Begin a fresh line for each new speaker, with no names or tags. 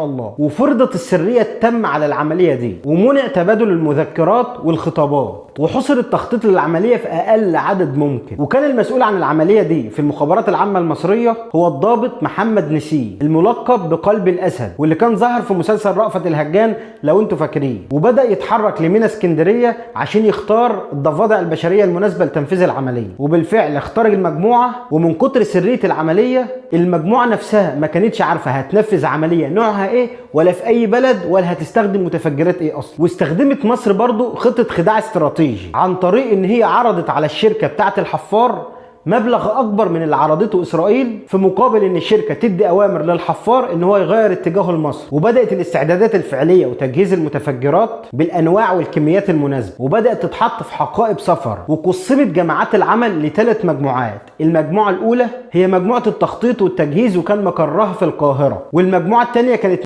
الله. وفرضت السرية التامة على العملية دي، ومنع تبادل المذكرات والخطابات، وحصر التخطيط للعملية في اقل عدد ممكن. وكان المسؤول عن العملية دي في المخابرات العامة المصرية هو الضابط محمد نسيه الملقب بقلب الاسد، واللي كان ظهر في مسلسل رأفت الهجان لو انتوا فاكرين. وبدأ يتحرك لمينا اسكندرية عشان يختار الضفادع البشرية المناسبة لتنفيذ العملية. وبالفعل اختار المجموعة، ومن كتر سرية العملية المجموعة نفسها ما كانتش عارفة هتنفذ عملية نوعها ايه ولا في اي بلد ولا هتستخدم متفجرات ايه اصلا. واستخدمت مصر برضو خطة خداع استراتيجي عن طريق ان هي عرضت على الشركة بتاعة الحفار مبلغ اكبر من اللي عرضته اسرائيل، في مقابل ان الشركة تدي اوامر للحفار ان هو يغير اتجاهه لمصر. وبدات الاستعدادات الفعلية وتجهيز المتفجرات بالانواع والكميات المناسبة، وبدات تتحط في حقائب سفر. وقسمت جماعات العمل لثلاث مجموعات. المجموعة الاولى هي مجموعة التخطيط والتجهيز وكان مقرها في القاهرة، والمجموعة الثانية كانت